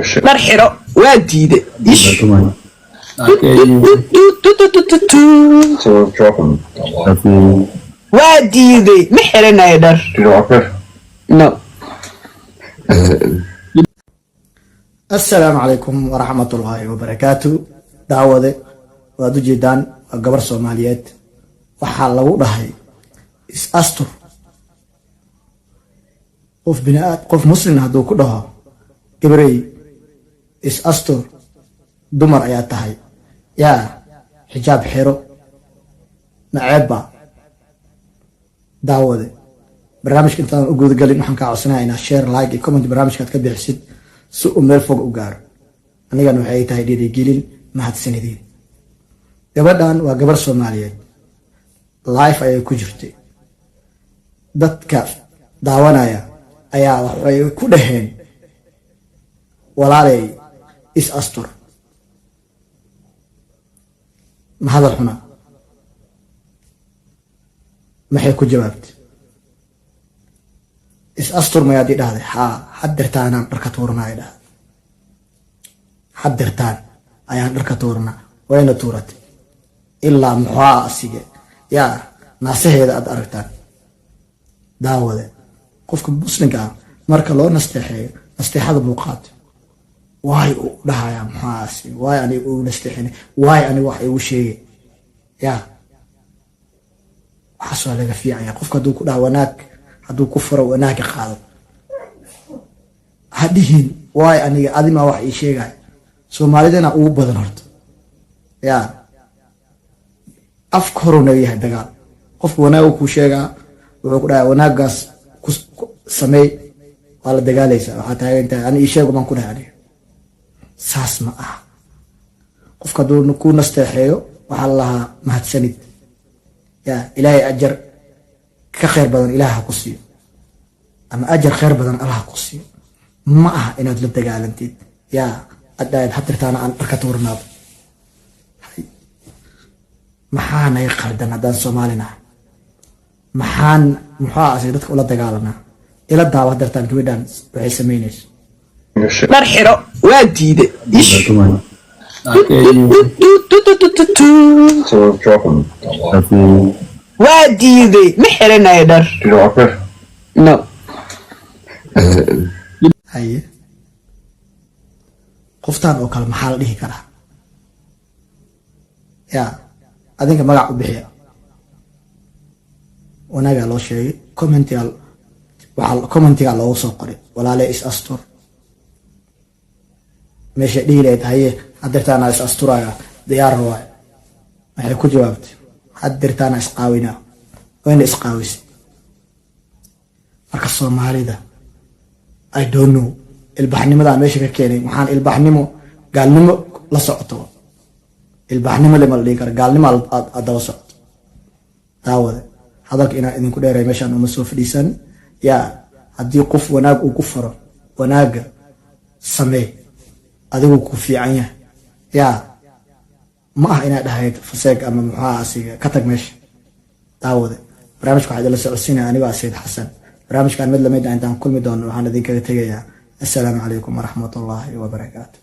Dhar xiro waa diiday. Ish. So drop them. Waa diiday, ma xiranayo dhar. Do you know what I No. Assalaamu calaykum waraxmatullaahi wabarakaatu. Daawade, waad ujeedaan, waa gabar Soomaaliyeed. Waxaa lagu dhahay is astur. Qof biniaad, qof muslim hadduu ku dhaho gabarey is astur, dumar ayaa tahay, yaa xijaab xiro, maceebba? Daawade, barnaamijka intaadan u gudagelin waxaan kaa codsanaya inaad share, like iyo comment barnaamijkaad ka bixisid si uu meel fog u gaaro. Anigana waxay tahay dhiirigelin. Mahadsanideen. Gabadhan waa gabar Soomaaliyeed, live ayay ku jirtay. Dadka daawanaya ayaa waxay ku dhaheen, walaaley is astur. Ma hadal xuna? Maxay ku jawaabtay? Is astur mayaad ii dhahday? Haa, haddirtaanaan dharka tuuranaa, ay dhahday. Haddirtaan ayaan dharka tuuranaa. Wayna tuuratay ilaa muxuaa asige yaa naasaheeda aad aragtaan. Daawade, qofka muslimka ah marka loo nasteexeeyo, nasteexada buu qaatay. Waay uu dhahayaa muxuaa asige, waay aniga uu nasteexinay, waay aniga wax igu sheegay. Yaa waxaas waa laga fiicanya. Qofka hadduu ku dhaha wanaag, hadduu ku furo, wanaagga qaado. Ha dhihin waay aniga adimaa wax ii sheegaya. Soomaalidana ugu badan horta yaa afka horuu naga yahay dagaal. Qofka wanaagu kuu sheegaa, wuxuu ku dhahay wanaaggaas ku sameey, waa la dagaalaysaa. Waxaa taagan tahay ani ii sheego baan ku dhahay aniga. Saas ma aha. Qofka hadduu ku nasteexeeyo waxaa la lahaa mahadsanid, yaa Ilaahay ajar ka khayr badan Ilaah ha ku siiyo, ama ajar khayr badan Allah ha ku siiyo. Ma aha inaad la dagaalantid, yaa aad dhahayd hadirtaana aan dharka tuurnaado. Maxaa naga qaldan haddaan Soomaali nahay? Maxaan muxuu asay dadka ula dagaalanaa? Ila daawa hadirtaan gabadhan waxay samaynayso. Dhar xiro waa diiday. Ish. So drop them. Waa diiday, ma xiranayo dhar. Do you know what I No. Haye, qoftaan oo kale maxaa la dhihi karaa? Yaa adinka magac u bixiya. Wanaagaa loo sheegay. Commentiga, waxaa commentigaa loogu soo qoray, walaale is astur. Meesha dhihi lahayd haye hadirtaana is asturaya, diyaar waay, waxay ku jawaabtay hadirtaana isqaawinaa. Wayna isqaawisay. Marka Soomaalida, I don't know ilbaxnimadaa meesha ka keenay. Waxaan ilbaxnimo gaalnimo la socoto, ilbaxnimo lema la dhihi karo, gaalnimo aad daba socoto. Daawade, hadalka inaan idinku dheeray meeshaan uma soo fadhiisan. Yaa haddii qof wanaag uu ku faro, wanaagga samee, adigu ku fiican yahay. Yaa ma ah inaad dhahayd faseeg ama muxuaha asiga ka tag meesha. Daawade, barnaamijka waxaa idinla socodsiinaya anigoo ah Sayid Xasan. Barnaamijkan mid lamid ah intaan kulmi doono, waxaan idinkaga tegayaa assalaamu calaykum waraxmatullaahi wabarakaatu.